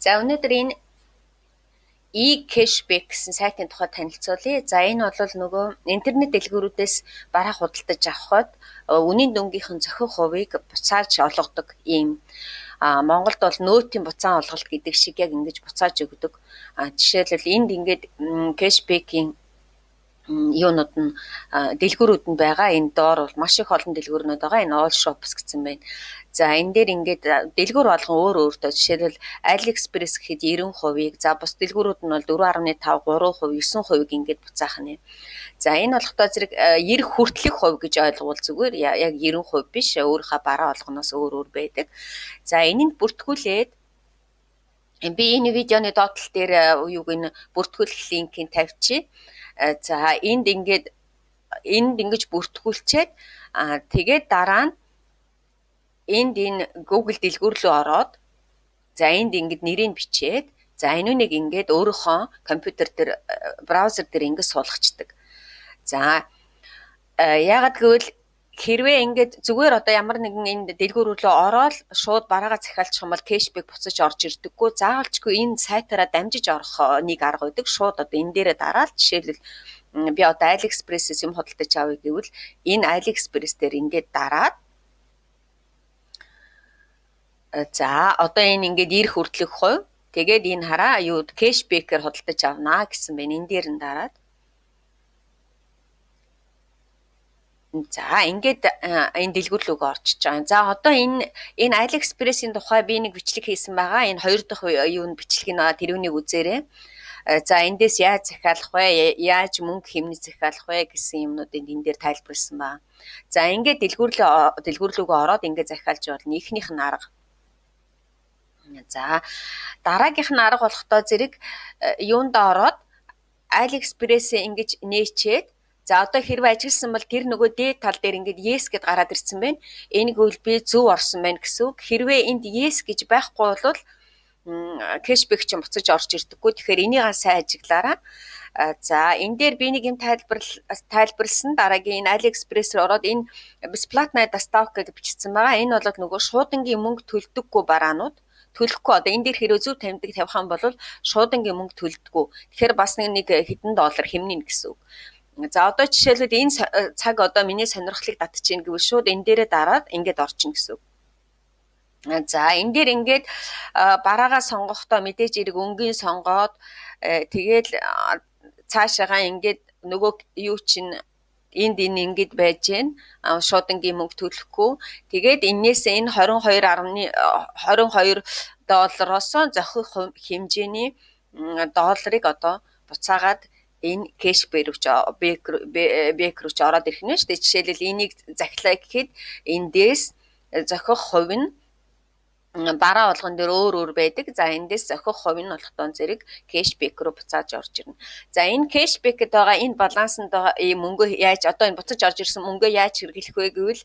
За, өнөөдөр энэ e-cashback гэсэн сайтын тухай танилцуулъя. За, энэ бол нөгөө интернет дэлгүүрүүдээс бараа худалдаж авахад үнийн дүнгийнхэн зохих хувийг буцааж олгодог ийм, Монголд бол нөөтийн буцаан олголт гэдэг шиг яг ингэж буцааж өгдөг. Жишээлбэл, энд ингээд cashback-ийн юунууд нь, дэлгүүрүүд нь байгаа. Энэ доор бол маш их олон дэлгүүрнүүд байгаа. Энэ all shops гэсэн байна. За, энэ дээр ингээд дэлгүүр болгон өөр өөртөө, жишээлбэл, AliExpress гэхэд 90%-ийг, за, бус дэлгүүрүүд нь бол 4.5, 3%, 9%-ийг ингээд буцаах нь. За, энэ болохдоо зэрэг 90 хүртэлх хувь гэж ойлгуул зүгээр, яг 90% биш, өөрийнхөө бараа болгоноос өөр өөр байдаг. За, энэнд бүртгүүлээд, би энэ видеоны доод тал дээр юуг нь бүртгүүлэх линкийг тавьчих. За, энд ингээд, энд ингэж бүртгүүлчээд, тэгээд дараа нь энд энэ Google дэлгүүр рүү ороод, за, энд ингээд нэрийг бичээд, за, энүүнийг ингээд өөрийнхөө компьютер дээр, браузер дээр ингээд суулгачдаг. За, яагаад гэвэл хэрвээ ингээд зүгээр одоо ямар нэгэн энэ дэлгүүр рүү ороод шууд бараагаа захиалчих юм бол cashback буцаж орж ирдэггүй. Заавалчгүй энэ сайтаараа дамжиж орох нэг арга байдаг. Шууд одоо энэ дээрээ дараал, жишээлбэл, би одоо AliExpress-ээс юм худалдаж авъя гэвэл энэ AliExpress дээр ингээд дараад, за, одоо энэ ингээд 90 хүртэлх хувь, тэгээд энэ хараа юу cashback-ээр худалдаж авнаа гэсэн байна. Энэ дээр нь дараад, за, ингээд энэ дэлгүүр лүүгээ орчиж байгаа. За, одоо энэ AliExpress-ийн тухай би нэг бичлэг хийсэн байгаа. Энэ хоёр дахь юу н бичлэг нь тэрүүнийг үзээрэй. За, эндээс яаж захиалах вэ? Яаж мөнгө хэмнэж захиалах вэ гэсэн юмнуудыг энэ дээр тайлбарласан байна. За, ингээд дэлгүүр лүүгээ ороод ингээд захиалж болно. Эхнийх нь арга. За, дараагийнх нь арга болохдоо зэрэг юунд ороод AliExpress-ээ ингэж нээчээд, за, одоо хэрвээ ажилласан бол тэр нөгөө дээд тал дээр ингээд yes гэд гараад ирсэн байна. Энэ гэвэл би зөв орсон байна гэсэн үг. Хэрвээ энд yes гэж байхгүй бол cashback чинь буцаж орж ирдэггүй. Тэгэхээр энийг сайн ажиглаарай. За, энэ дээр би нэг юм тайлбарлсан. Дараагийн энэ AliExpress руу ороод энэ бесплатная доставка гэж бичсэн байгаа. Энэ бол нөгөө шуудангийн мөнгө төлдөггүй бараанууд, төлөхгүй, одоо энэ дээр хэрвээ зөв таньдаг тавих юм бол шуудангийн мөнгө төлдөггүй. Тэгэхээр бас нэг хэдэн доллар хэмнэнэ гэсэн үг. За, одоо жишээлбэл, энэ цаг одоо миний сонирхлыг татчихээн гэвэл шууд энэ дээрээ дараад ингээд орчихно гэсэн үг. За, энэ дээр ингээд бараагаа сонгохдоо мэдээж эрг өнгийн сонгоод, тэгээд цаашаагаа ингээд нөгөө юу чинь энд энэ ингэж байж гэн, шуудангийн мөнгө төлөхгүй. Тэгээд энээс энэ 22.22 доллароос зохих хэмжээний долларыг одоо буцаагаад энэ cashback рүү ч ороод ирэх нь шүү дээ. Жишээлбэл, энийг захилаа гэхэд эндээс зохих хувь нь бараа болгон дээр өөр өөр байдаг. За, эндээс зохих хувь нь болохдоо зэрэг cashback руу буцааж орж ирнэ. За, энэ cashback-д байгаа энэ балансанд байгаа ийм мөнгөө яаж, одоо энэ буцаж орж ирсэн мөнгөө яаж хэрэглэх вэ гэвэл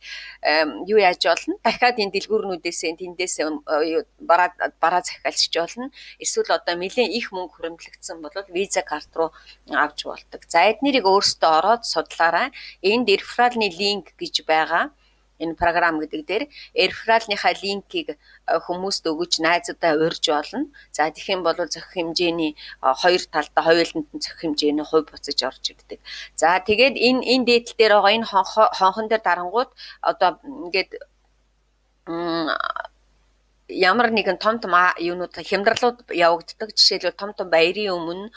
юу яаж болно? Дахиад энэ дэлгүүрнүүдээс, тэндээс бараа захиалж болно. Эсвэл одоо нэлээд их мөнгө хуримтлагдсан бол Visa карт руу авч болдог. За, эднэрийг өөрсдөө ороод судлаарай. Энд referral-ны линк гэж байгаа, энэ програм гэдэг дээр referral-ныхаа линкийг хүмүүст өгөж, найзуудаа урьж болно. За, тэгэх юм бол зохих хэмжээний хоёр талдаа хоёуланд нь зохих хэмжээний хувь буцаж орж ирдэг. За, тэгээд энэ дээдл дээр байгаа энэ хонхон дээр дарангууд одоо ингээд ямар нэгэн том том юунууд, хямдралууд явагддаг. Жишээлбэл, том том баярын өмнө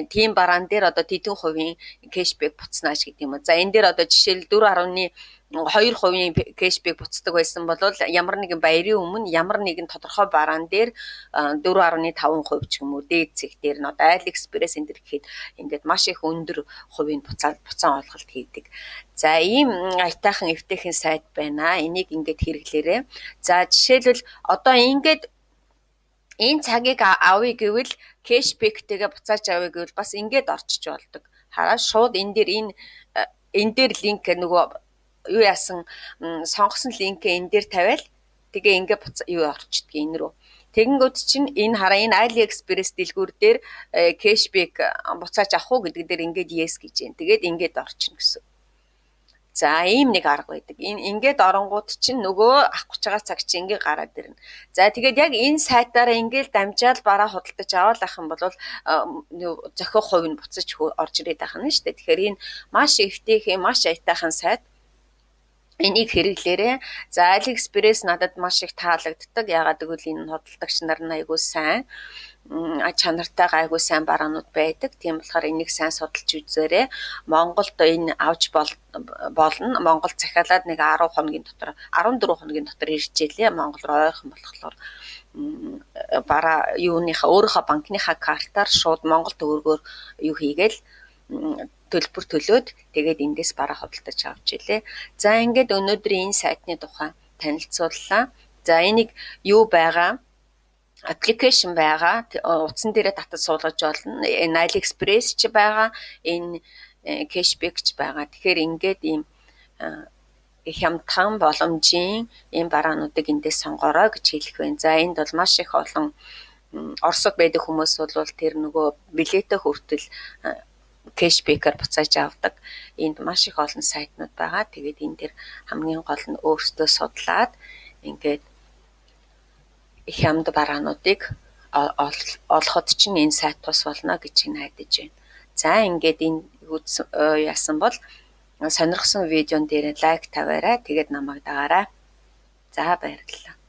тийм бараан дээр одоо тэдэн хувийн cashback буцнаа ч гэдэг юм уу. За, энэ дээр одоо жишээл 4.2% cashback буцдаг байсан бол ямар нэгэн баярын өмнө ямар нэгэн тодорхой бараан дээр 4.5% ч юм уу, дээд цэг дээр нь одоо AliExpress энэ төр гэхэд ингээд маш их өндөр хувийн буцаан олголт хийдэг. За, ийм аятайхан эвтэйхэн сайт байна. Энийг ингээд хэрэглээрэй. За, жишээлбэл, одоо ингээд энэ цагийг авъя гэвэл, cashback-тэйгээ буцааж авъя гэвэл бас ингээд орчиж болдог. Хараа, шууд энэ дээр энэ дээр линк, нөгөө юу яасан, сонгосон линкээ энэ дээр тавиал тэгээ ингээ юу орчдөг энэ рүү. Тэгэнгүүт чинь энэ хараа, энэ AliExpress дэлгүүр дээр cashback буцааж авах уу гэдэг дээр ингээд yes гэж байна. Тэгээд ингээд орчихно гэсэн. За, ийм нэг арга байдаг. Энэ ингээд оронгууд чинь нөгөө авах гэж байгаа цаг чинь ингээ гараад ирнэ. За, тэгээд яг энэ сайтаараа ингээл дамжаал бараа худалдаж аваад ах юм бол зохих хувь нь буцаж орж ирээд байх нь шүү дээ. Тэгэхээр энэ маш эвтэйхэн, маш аятайхан сайт. Энийг хэрэглээрэй. За, AliExpress надад маш их таалагддаг. Яагаад гэвэл энэ худалдагч нар нь айгүй сайн чанартай, айгүй сайн бараанууд байдаг. Тийм болохоор энийг сайн судалж үзээрэй. Монголд энэ авч болно. Монгол захиалаад нэг 10 хоногийн дотор, 14 хоногийн дотор ирж илээ. Монгол руу ойрхон болохоор бараа юуныхаа өөрийнхөө банкныхаа картаар шууд Монгол төгрөгөөр юу хийгээл төлбөр төлөөд, тэгээд эндээс бараа худалдаж авч илээ. За, ингээд өнөөдрийн энэ сайтны тухай танилцууллаа. За, энийг юу байгаа application байгаа. Утсан дээрээ татаж суулгаж болно. Энэ AliExpress ч байгаа, энэ cashback ч байгаа. Тэгэхээр ингээд ийм хямдхан боломжийн ийм бараануудыг эндээс сонгоорой гэж хэлэх байна. За, энд бол маш их олон. Оросод байдаг хүмүүс бол тэр нөгөө билетээ хүртэл cashback ээр буцааж авдаг. Энд маш их олон сайтнууд байгаа. Тэгээд энэ дээр хамгийн гол нь өөрсдөө судлаад ингээд хямд бараануудыг олоход чинь энэ сайт тус болно гэж найдаж байна. За, ингээд энэ яасан бол сонирхсон видеон дээр лайк тавиарай. Тэгээд намайг дагаарай. За, баярлалаа.